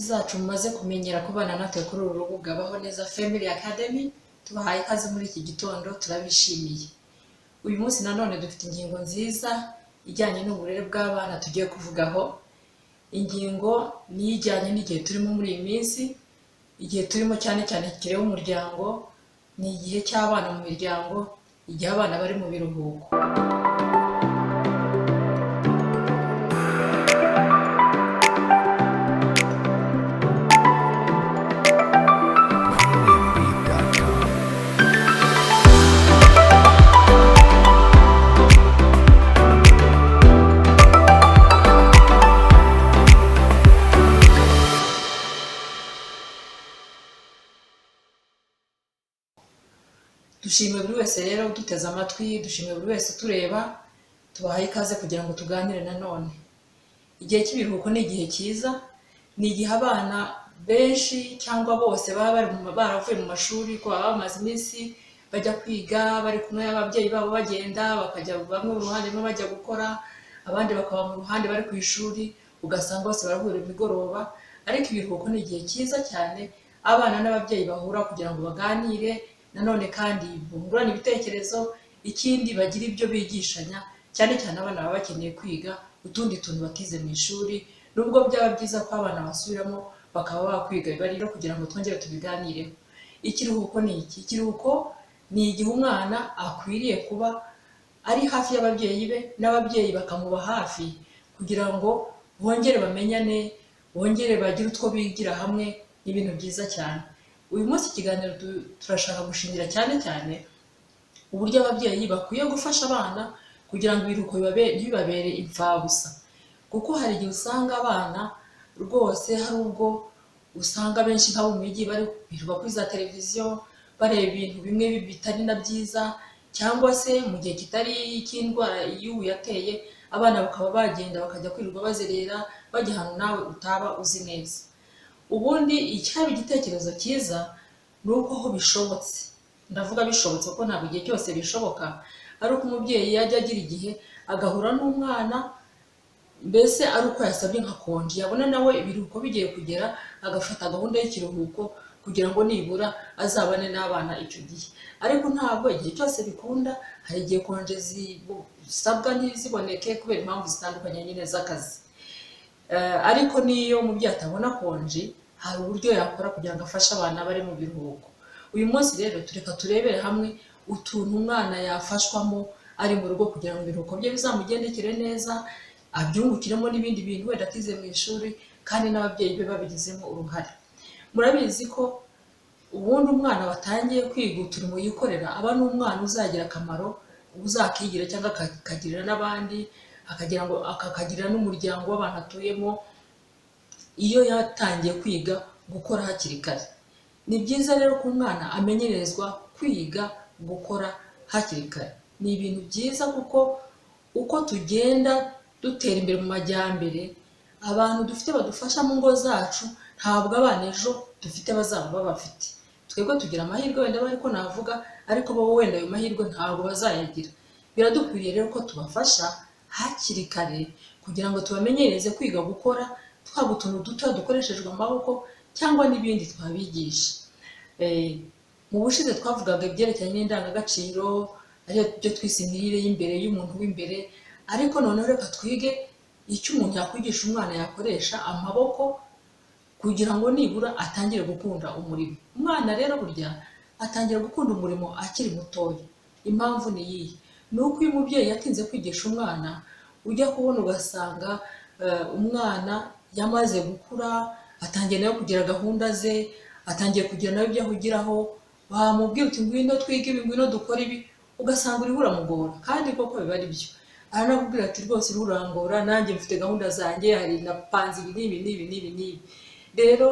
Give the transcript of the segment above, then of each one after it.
Inshuti zacu mumaze kumenyera kubana natwe kuri uru rubuga Baho Neza Family Academy, tubahaye ikaze muri iki gitondo, turabishimiye. Uyu munsi nanone dufite ingingo nziza ijyanye n'uburere bw'abana tugiye kuvugaho. Ingingo ni ijyanye n'igihe turimo muri iyi minsi, igihe turimo cyane cyane kireba umuryango, ni igihe cy'abana mu miryango, igihe abana bari mu biruhuko. premiumbeat.com. Dushimiye buri wese rero uduteze amatwi, dushimiye buri wese utureba, tubahaye ikaze kugira ngo tuganire nanone. Igihe cy'ibiruhuko ni igihe cyiza, ni igihe abana benshi cyangwa bose baba baravuye mu mashuri, ko baba bamaze iminsi bajya kwiga, bari kumwe n'ababyeyi babo bagenda, bakajya bamwe mu ruhande rumwe bajya gukora, abandi bakaba mu ruhande bari ku ishuri, ugasanga bose barahura imigoroba, ariko ibiruhuko ni igihe cyiza cyane abana n'ababyeyi bahura kugira ngo baganire, nanone kandi bungurane ibitekerezo, ikindi bagire ibyo bigishanya, cyane cyane abana baba bakeneye kwiga utundi tuntu batize mu ishuri, nubwo byaba byiza ko abana basubiramo bakaba bakwiga biba rero kugira ngo twongere tubiganireho. Ikiruhuko ni iki? Ikiruhuko ni igihe umwana akwiriye kuba ari hafi y'ababyeyi be n'ababyeyi bakamuba hafi kugira ngo bongere bamenyane, bongere bagire utwo bigira hamwe, ni ibintu byiza cyane. Uyu munsi ikiganiro turashaka gushingira cyane cyane uburyo ababyeyi bakwiye gufasha abana kugira ngo ibiruhuko ntibibabere imfabusa, kuko hari igihe usanga abana rwose hari ubwo usanga benshi nk'abo mu mijyi bari birirwa kuri za televiziyo bareba ibintu bimwe bitari na byiza, cyangwa se mu gihe kitari icy'indwara y'ubu yateye, abana bakaba bagenda bakajya kwirirwa bazerera bajya ahantu nawe utaba uzi neza. Ubundi icyaba igitekerezo cyiza ni uko aho bishobotse, ndavuga bishobotse kuko ntabwo igihe cyose bishoboka, ari uko umubyeyi yajya agira igihe agahura n'umwana, mbese ari uko yasabye nka konji, yabona nawe ibiruhuko bigiye kugera agafata gahunda y'ikiruhuko kugira ngo nibura azabane n'abana icyo gihe. Ariko ntabwo igihe cyose bikunda, hari igihe konje zisabwa ntiziboneke kubera impamvu zitandukanye nyine z'akazi. Ariko n'iyo umubyeyi atabona konji, hari uburyo yakora kugira ngo afashe abana bari mu biruhuko. Uyu munsi rero tureka turebere hamwe utuntu umwana yafashwamo ari mu rugo kugira ngo ibiruhuko bye bizamugendekere neza, abyungukiremo n'ibindi bintu wenda atize mu ishuri, kandi n'ababyeyi be babigizemo uruhare. Murabizi ko ubundi umwana watangiye kwiga uturimo yikorera aba ari umwana uzagira akamaro, uzakigira cyangwa akakagirira n'abandi, akagira ngo akakagirira n'umuryango w'abantu atuyemo, iyo yatangiye kwiga gukora hakiri kare. Ni byiza rero ko umwana amenyerezwa kwiga gukora hakiri kare. Ni ibintu byiza kuko uko tugenda dutera imbere mu majyambere, abantu dufite badufasha mu ngo zacu ntabwo abana ejo dufite bazaba babafite. Twebwe tugira amahirwe wenda ariko navuga, ariko bo wenda ayo mahirwe ntabwo bazayagira. Biradukwiriye rero ko tubafasha hakiri kare kugira ngo tubamenyereze kwiga gukora, twaba utuntu duto dukoreshejwe amaboko cyangwa n'ibindi twabigisha. Mu bushize twavugaga ibyerekeranye n'indangagaciro, ariyo byo twise imirire y'imbere y'umuntu w'imbere, ariko noneho reka twige icyo umuntu yakwigisha umwana yakoresha amaboko kugira ngo nibura atangire gukunda umurimo. Umwana rero burya atangira gukunda umurimo akiri mutoya. Impamvu ni iyihe? Ni uko iyo umubyeyi yatinze kwigisha umwana, ujya kubona ugasanga umwana yamaze gukura, atangiye nawe kugira gahunda ze, atangiye kugira nawe ibyo ahugiraho, wamubwira uti ngwino twige ibi, ngwino dukore ibi, ugasanga uriho uramugora, kandi koko biba ari byo. Aranakubwira ati rwose uriho urangora, nanjye mfite gahunda zanjye, hari napanze ibi n'ibi n'ibi n'ibi n'ibi. Rero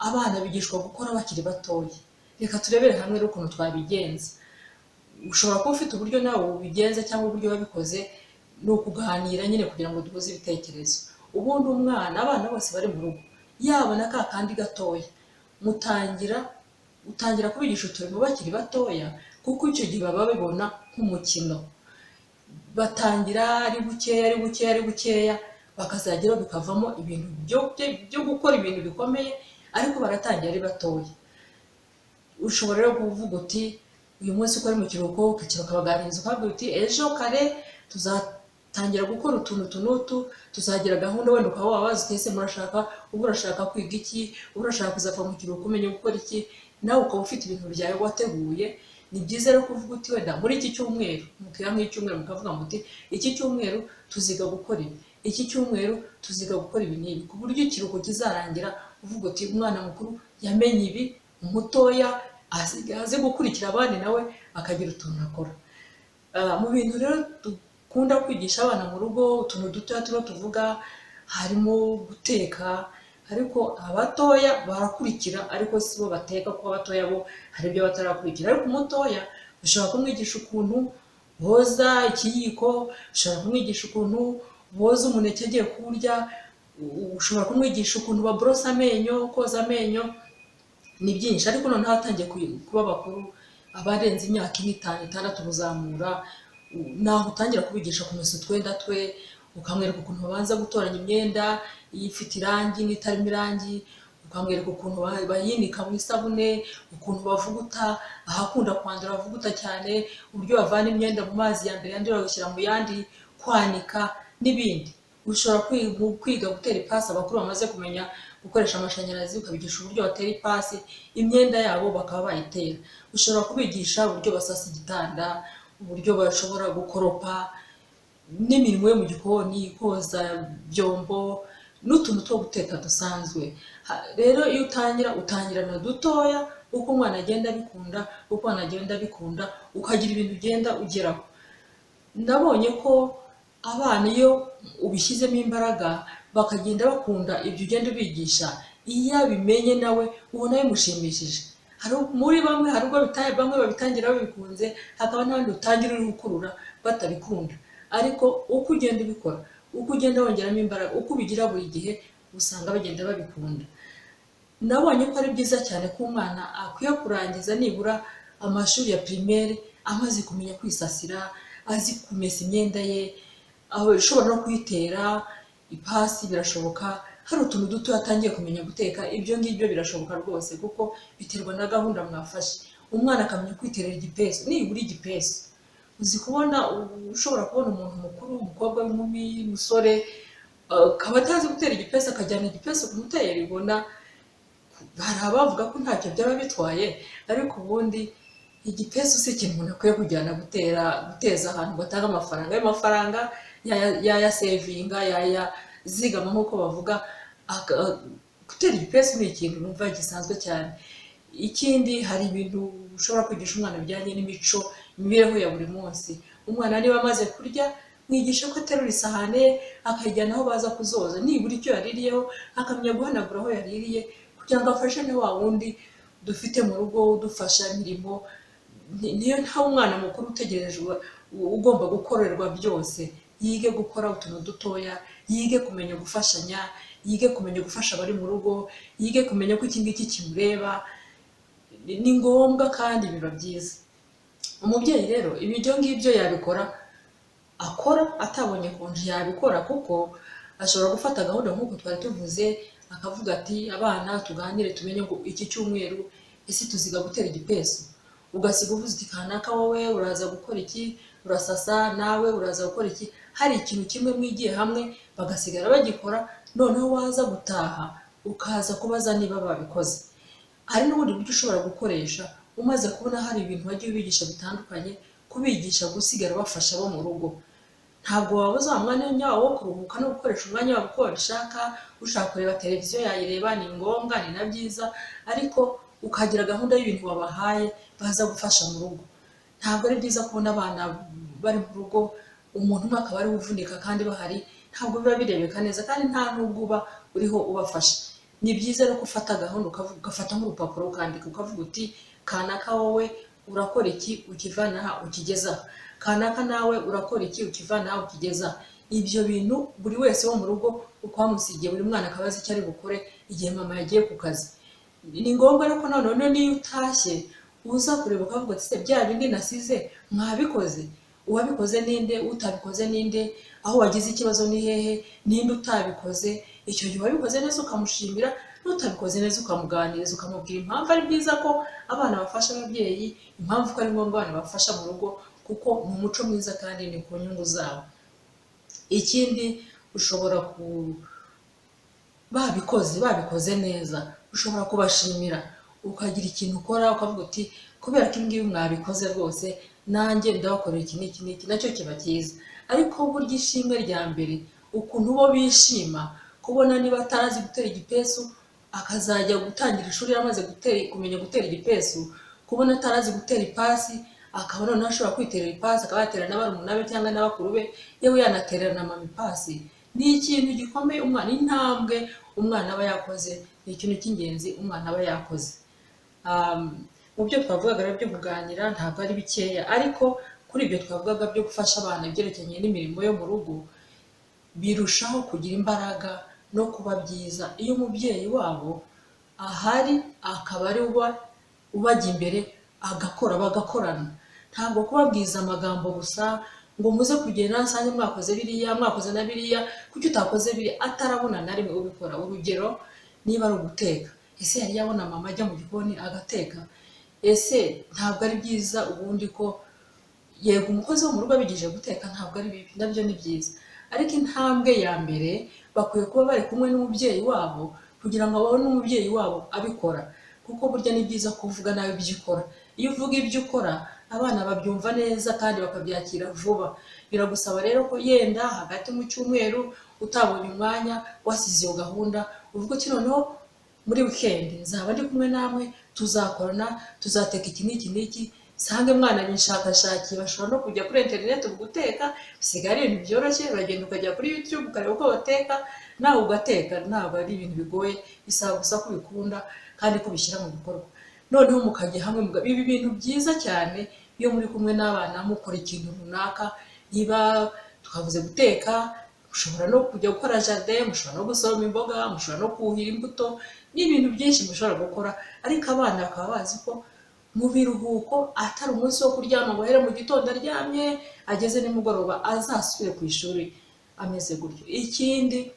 abana bigishwa gukora bakiri batoya. Reka turebere hamwe rero ukuntu twabigenza. Ushobora kuba ufite uburyo nawe ubigenza cyangwa uburyo wabikoze, ni ukuganira nyine kugira ngo duhuze ibitekerezo. Ubundi umwana, abana bose bari mu rugo, yaba na ka kandi gatoya, utangira kubigisha uturimo bakiri batoya, kuko icyo gihe baba babibona nk'umukino. Batangira ari bukeya, ari bukeya, ari bukeya, bakazageraho bikavamo ibintu byo gukora ibintu bikomeye, ariko baratangira ari batoya. Ushobora rero kuvuga uti uyu munsi uko ari mu kiruhuko, ukicara ukabaganiriza, ukababwira uti ejo kare tuzatangira gukora utuntu utu n'utu, tuzagira gahunda. Wenda ukaba wabaza uti ese murashaka, uba urashaka kwiga iki, uba urashaka kuzava mu kiruhuko umenya gukora iki, nawe ukaba ufite ibintu byawe wateguye. Ni byiza rero kuvuga uti wenda muri iki cyumweru, mukiha nk'icyumweru, mukavuga muti iki cyumweru tuziga gukora ibi, iki cyumweru tuziga gukora ibi n'ibi, ku buryo ikiruhuko kizarangira uvuga uti umwana mukuru yamenye ibi, umutoya asigaye azi gukurikira abandi, nawe akagira utuntu akora. Mu bintu rero dukunda kwigisha abana mu rugo, utuntu dutoya tuba tuvuga, harimo guteka, ariko abatoya barakurikira, ariko si bo bateka, kuko abatoya bo hari ibyo batarakurikira. Ariko umutoya ushobora kumwigisha ukuntu boza ikiyiko, ushobora kumwigisha ukuntu boza umuneke agiye kuwurya, ushobora kumwigisha ukuntu baborosa amenyo, koza amenyo, ni byinshi. Ariko noneho atangiye kuba bakuru, abarenze imyaka ine, itanu, itandatu kuzamura, naho utangira kubigisha kumesa utwenda twe, ukamwereka ukuntu babanza gutoranya imyenda ifite irangi n'itarimo irangi, ukamwereka ukuntu bayinika mu isabune, ukuntu bavuguta ahakunda kwandura bavuguta cyane, uburyo bavana imyenda mu mazi ya mbere yandura bagashyira mu yandi, kwanika n'ibindi. Ushobora kwiga gutera ipasi, abakuru bamaze kumenya gukoresha amashanyarazi, ukabigisha uburyo batera ipasi imyenda yabo bakaba bayitera. Ushobora kubigisha uburyo basasa igitanda, uburyo bashobora gukoropa, n'imirimo yo mu gikoni, koza byombo n'utuntu two guteka dusanzwe. Rero iyo utangira, utangirana dutoya, uko umwana agenda abikunda, uko umwana agenda abikunda, ukagira ibintu ugenda ugeraho. Nabonye ko abana iyo ubishyizemo imbaraga bakagenda bakunda ibyo ugenda ubigisha, iyo abimenye nawe ubona bimushimishije. Hari muri bamwe, hari ubwo bamwe babitangira babikunze, hakaba n'abandi utangira uri gukurura batabikunda. Ariko uko ugenda ubikora, uko ugenda wongeramo imbaraga, uko ubigira buri gihe, usanga bagenda babikunda. Nabonye ko ari byiza cyane ko umwana akwiye kurangiza nibura amashuri ya primaire amaze kumenya kwisasira, azi kumesa imyenda ye, ashobora no kuyitera ipasi birashoboka, hari utuntu duto atangiye kumenya guteka. Ibyo ngibyo birashoboka rwose, kuko biterwa na gahunda mwafashe. Umwana akamenya kwiterera igipesu, nibura igipesu. Uzi kubona ushobora kubona umuntu mukuru, umukobwa w'inkumi, umusore, akaba atazi gutera igipesu, akajyana igipesu ku mutayeri. Ubona hari abavuga ko ntacyo byaba bitwaye, ariko ubundi igipesu si ikintu umuntu akwiye kujyana guteza ahantu ngo atange amafaranga. Ayo mafaranga yayasevinga, yayazigama nk'uko bavuga. Gutera igipesu ni ikintu numva gisanzwe cyane. Ikindi, hari ibintu ushobora kwigisha umwana bijyanye n'imico, imibereho ya buri munsi. Umwana niba amaze kurya, mwigisha ko aterura isahane ye akayijyana aho baza kuzoza, nibura icyo yaririyeho akamenya guhanagura aho yaririye, kugira ngo afashe na wa wundi dufite mu rugo udufasha imirimo. Niyo nta umwana mukuru utegerejwe ugomba gukorerwa byose, yige gukora utuntu dutoya, yige kumenya gufashanya, yige kumenya gufasha abari mu rugo, yige kumenya ko iki ngiki kimureba. Ni ngombwa kandi biba byiza. Umubyeyi rero ibyo ngibyo yabikora, akora atabonye konji yabikora, kuko ashobora gufata gahunda nk'uko twari tuvuze, akavuga ati abana tuganire tumenye ngo iki cyumweru ese tuziga gutera igipesu, ugasiga uvuze uti kanaka wowe uraza gukora iki, urasasa, nawe uraza gukora iki. Hari ikintu kimwe mwigiye hamwe bagasigara bagikora, noneho waza gutaha ukaza kubaza niba babikoze. Hari n'ubundi buryo ushobora gukoresha umaze kubona hari ibintu wagiye ubigisha bitandukanye, kubigisha gusigara bafasha bo mu rugo. Ntabwo wabuza wa mwanya wabo wo kuruhuka no gukoresha umwanya wabo uko babishaka. Ushaka kureba televiziyo yayireba, ni ngombwa, ni na byiza, ariko ukagira gahunda y'ibintu wabahaye baza gufasha mu rugo. Ntabwo ari byiza kubona abana bari mu rugo, umuntu umwe akaba ariwe uvunika kandi bahari, ntabwo biba birebeka neza, kandi nta n'ubwo uba uriho ubafasha. Ni byiza rero ko ufata gahunda, ugafata nk'urupapuro ukandika, ukavuga uti kanaka wowe urakora iki ukivana aha ukigeza aha, kanaka nawe urakora iki ukivana aha ukigeza aha. Ibyo bintu buri wese wo mu rugo uko wamusigiye, buri mwana akaba azi icyo ari bukore igihe mama yagiye ku kazi. Ni ngombwa ariko noneho niyo utashye uza kureba ukavuga uti se bya bindi nasize mwabikoze, uwabikoze ninde, utabikoze ninde? Aho wagize ikibazo ni hehe? Ninde utabikoze? Icyo gihe wabikoze neza ukamushimira, n'utabikoze neza ukamuganiriza, ukamubwira impamvu ari byiza ko abana bafasha ababyeyi, impamvu ko ari ngombwa abana bafasha mu rugo, kuko ni umuco mwiza kandi ni ku nyungu zabo. Ikindi, ushobora ku babikoze neza, ushobora kubashimira, ukagira ikintu ukora, ukavuga uti kubera ko ibi ngibi mwabikoze rwose, nanjye ndabakorera iki n'iki n'iki, nacyo kiba cyiza. Ariko burya ishimwe rya mbere, ukuntu bo bishima kubona niba atarazi gutera igipesu akazajya gutangira ishuri yamaze kumenya gutera igipesu, kubona atarazi gutera ipasi akaba noneho ashobora kwiterera ipasi, akaba yatera na barumuna be cyangwa na bakuru be, yewe yanaterera na mama ipasi, ni ikintu gikomeye. Umwana, intambwe umwana aba yakoze ni ikintu cy'ingenzi umwana aba yakoze. Mu byo twavugaga rero byo kuganira ntabwo ari bikeya, ariko kuri ibyo twavugaga byo gufasha abana ibyerekeranye n'imirimo yo mu rugo, birushaho kugira imbaraga no kuba byiza iyo umubyeyi wabo ahari, akaba ari we ubajya imbere agakora, bagakorana. Ntabwo kubabwiza amagambo gusa ngo muze kugenda nsange mwakoze biriya, mwakoze na biriya, kuki utakoze biriya, atarabona na rimwe ubikora. Urugero, niba ari uguteka, ese yari yabona mama ajya mu gikoni agateka? Ese ntabwo ari byiza ubundi ko yego umukozi wo mu rugo abigishije guteka, ntabwo ari bibi, nabyo ni byiza, ariko intambwe ya mbere bakwiye kuba bari kumwe n'umubyeyi wabo kugira ngo babone umubyeyi wabo abikora, kuko burya ni byiza kuvuga nawe ibyo ukora. Iyo uvuga ibyo ukora, abana babyumva neza kandi bakabyakira vuba. Biragusaba rero ko yenda hagati mu cyumweru utabonye umwanya, wasize iyo gahunda, uvuga uti noneho muri wikendi nzaba ndi kumwe namwe, tuzakorana, tuzateka iki n'iki n'iki, nsange mwana binshakashakiye. Bashobora no kujya kuri interineti, ubu guteka bisigaye ari ibintu byoroshye, uragenda ukajya kuri YouTube ukareba uko bateka, nawe ugateka, ntabwo ari ibintu bigoye, bisaba gusa ko ubikunda kandi ko ubishyira mu bikorwa. Noneho mukajya hamwe, ibi bintu byiza cyane iyo muri kumwe n'abana mukora ikintu runaka. Niba twavuze guteka, mushobora no kujya gukora jardin, mushobora no gusoroma imboga, mushobora no kuhira imbuto, ni ibintu byinshi mushobora gukora, ariko abana bakaba bazi ko mu biruhuko atari umunsi wo kuryama ngo ahere mu gitondo aryamye ageze nimugoroba azasubire ku ishuri ameze gutyo. Ikindi,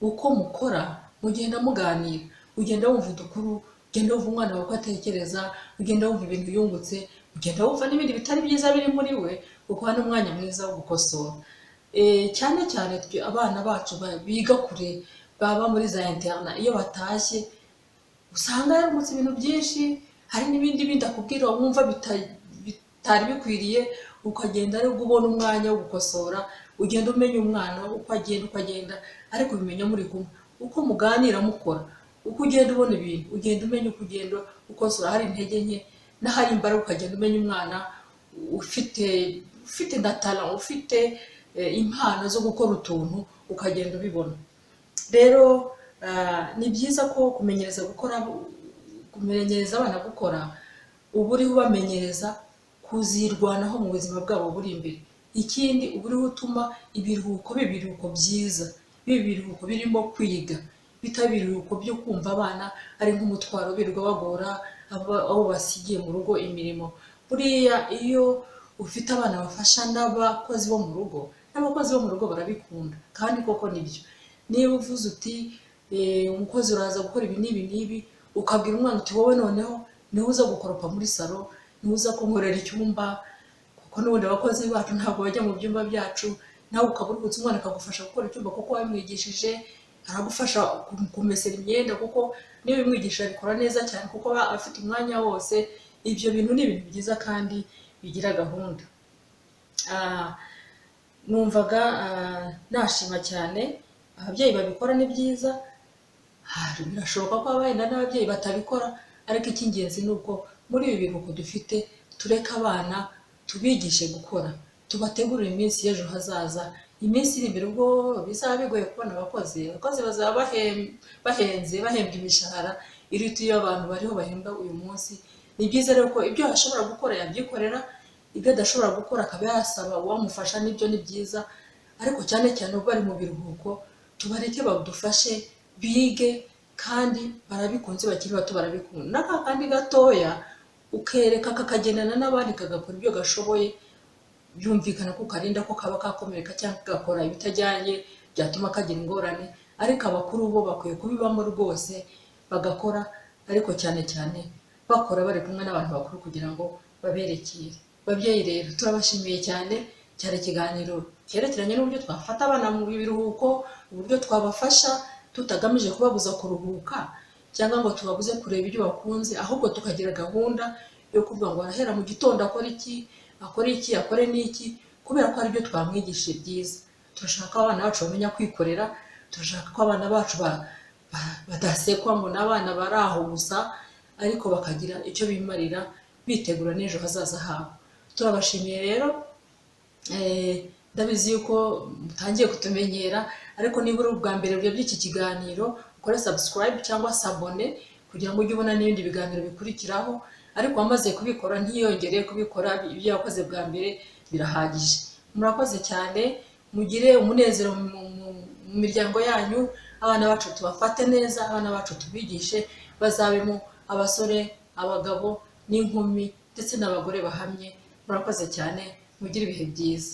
uko mukora mugenda muganira, ugenda wumva udukuru, ugenda wumva umwana wawe uko atekereza, ugenda wumva ibintu yungutse, ugenda wumva n'ibindi bitari byiza biri muri we, kuko hano umwanya mwiza wo gukosora. Cyane cyane twe abana bacu biga kure, baba muri za interna, iyo batashye usanga yarungutse ibintu byinshi, hari n'ibindi bindi akubwira wumva bitari bikwiriye, ukagenda aribwo ubona umwanya wo gukosora. Ugenda umenya umwana uko agenda, uko agenda, ariko ubimenya muri kumwe, uko muganira mukora, uko ugenda ubona ibintu, ugenda umenya uko ugenda ukosora hari intege nke n'ahari imbaraga, ukagenda umenya umwana ufite na talent, ufite impano zo gukora utuntu, ukagenda ubibona. Rero ni byiza ko kumenyereza gukora, kumenyereza abana gukora, uba uriho ubamenyereza kuzirwanaho mu buzima bwabo buri imbere. Ikindi, uba uriho utuma ibiruhuko biba ibiruhuko byiza, biba ibiruhuko birimo kwiga, bitaba ibiruhuko byo kumva abana ari nk'umutwaro, birirwa bagora abo basigiye mu rugo imirimo. Buriya iyo ufite abana bafasha n'abakozi bo mu rugo, n'abakozi bo mu rugo barabikunda, kandi koko nibyo. Niba uvuze uti umukozi uraza gukora ibi n'ibi n'ibi, ukabwira umwana uti wowe noneho niwe uza gukoropa muri salo, niwe uza kunkorera icyumba, kuko n'ubundi abakozi bacu ntabwo bajya mu byumba byacu, nawe ukaba uruhutse, umwana akagufasha gukora icyumba kuko wabimwigishije, aragufasha kumesera imyenda kuko niba ubimwigishije abikora neza cyane kuko aba afite umwanya wose. Ibyo bintu ni ibintu byiza kandi bigira gahunda. Numvaga nashima cyane ababyeyi babikora, ni byiza. Birashoboka ko wenda n'ababyeyi batabikora, ariko icy'ingenzi ni uko muri ibi biruhuko dufite tureke abana tubigishe gukora, tubategurire iminsi y'ejo hazaza, iminsi iri imbere ubwo bizaba bigoye kubona abakozi. Abakozi bazaba bahenze, bahembwa imishahara iruta iyo abantu bariho bahembwa uyu munsi. Ni byiza rero ko ibyo ashobora gukora yabyikorera, ibyo adashobora gukora akaba yasaba uwamufasha, nibyo ni byiza. Ariko cyane cyane ubwo bari mu biruhuko, tubareke badufashe bige, kandi barabikunze, bakiri bato barabikunda. N'aka kandi gatoya ukereka kakagendana n'abandi kagakora ibyo gashoboye, Byumvikana ko ukarinda ko kaba kakomereka cyangwa kagakora ibitajyanye byatuma kagira ingorane, ariko abakuru bo bakwiye kubibamo rwose bagakora, ariko cyane cyane bakora bari kumwe n'abantu bakuru kugira ngo baberekere. Babyeyi rero turabashimiye cyane. Cyari ikiganiro cyerekeranye n'uburyo twafata abana mu biruhuko, uburyo twabafasha tutagamije kubabuza kuruhuka cyangwa ngo tubabuze kureba ibyo bakunze, ahubwo tukagira gahunda yo kuvuga ngo arahera mu gitondo akora iki, akore iki, akore n'iki, kubera ko ari byo twamwigishije byiza. Turashaka ko abana bacu bamenya kwikorera, turashaka ko abana bacu badasekwa ngo ni abana bari aho gusa, ariko bakagira icyo bimarira bitegura n'ejo hazaza habo. Turabashimiye rero. Ndabizi yuko mutangiye kutumenyera, ariko niba uri ubwa mbere urebye iki kiganiro, ukore subscribe cyangwa s'abonner kugira ngo ujye ubona n'ibindi biganiro bikurikiraho. Ariko wamaze kubikora ntiyongere kubikora, ibyo yakoze bwa mbere birahagije. Murakoze cyane, mugire umunezero mu miryango yanyu. Abana bacu tubafate neza, abana bacu tubigishe bazabemo abasore, abagabo n'inkumi ndetse n'abagore bahamye. Murakoze cyane, mugire ibihe byiza.